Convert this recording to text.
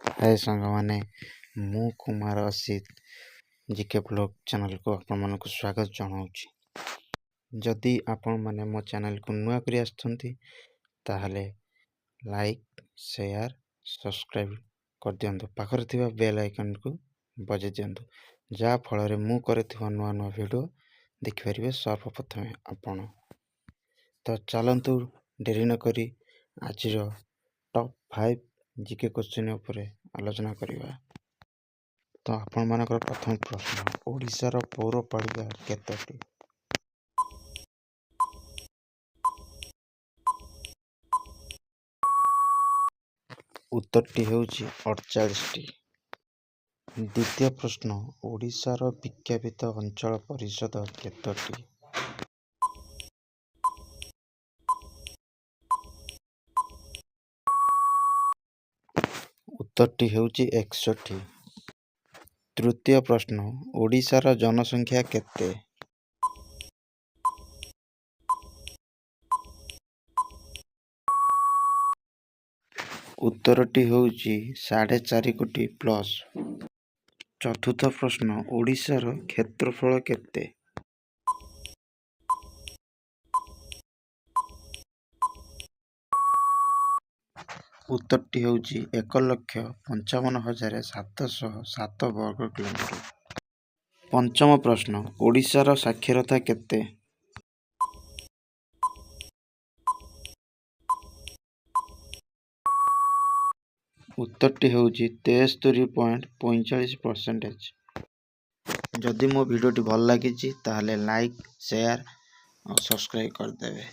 ହାଏ ସାଙ୍ଗମାନେ, ମୁଁ Kumar Asit, GK blog ଚ୍ୟାନେଲକୁ ଆପଣମାନଙ୍କୁ ସ୍ୱାଗତ ଜଣାଉଛି। ଯଦି ଆପଣମାନେ ମୋ ଚ୍ୟାନେଲକୁ ନୂଆ କରି ଆସିଛନ୍ତି, ତାହେଲେ ଲାଇକ୍, ସେୟାର, ସବସ୍କ୍ରାଇବ୍ କରିଦିଅନ୍ତୁ। ପାଖରେ ଥିବା ବେଲ୍ ଆଇକନ୍କୁ ବଜାଇ ଦିଅନ୍ତୁ, ଯାହାଫଳରେ ମୁଁ କରିଥିବା ନୂଆ ନୂଆ ଭିଡ଼ିଓ ଦେଖିପାରିବେ ସର୍ବପ୍ରଥମେ ଆପଣ। ତ ଚାଲନ୍ତୁ, ଡେରି ନକରି ଆଜିର ଟପ୍ 5 ଜିକେ କୋଶ୍ଚିନ୍ ଉପରେ ଆଲୋଚନା କରିବା। ତ ଆପଣମାନଙ୍କର ପ୍ରଥମ ପ୍ରଶ୍ନ, ଓଡ଼ିଶାର ପୌରପାଳିକା କେତୋଟି? ଉତ୍ତରଟି ହେଉଛି 48ଟି। ଦ୍ୱିତୀୟ ପ୍ରଶ୍ନ, ଓଡ଼ିଶାର ବିଜ୍ଞାପିତ ଅଞ୍ଚଳ ପରିଷଦ କେତୋଟି? ଉତ୍ତରଟି ହେଉଛି 61। ତୃତୀୟ ପ୍ରଶ୍ନ, ଓଡ଼ିଶାର ଜନସଂଖ୍ୟା କେତେ? ଉତ୍ତରଟି ହେଉଛି 4.5 କୋଟି ପ୍ଲସ୍। ଚତୁର୍ଥ ପ୍ରଶ୍ନ, ଓଡ଼ିଶାର କ୍ଷେତ୍ରଫଳ କେତେ? ଉତ୍ତରଟି ହେଉଛି 1,55,707 ବର୍ଗ କିଲୋମିଟର। ପଞ୍ଚମ ପ୍ରଶ୍ନ, ଓଡ଼ିଶାର ସାକ୍ଷରତା କେତେ? ଉତ୍ତରଟି ହେଉଛି 73.45 ପରସେଣ୍ଟେଜ। ଯଦି ମୋ ଭିଡ଼ିଓଟି ଭଲ ଲାଗିଛି, ତାହେଲେ ଲାଇକ୍, ସେୟାର ଆଉ ସବସ୍କ୍ରାଇବ୍ କରିଦେବେ।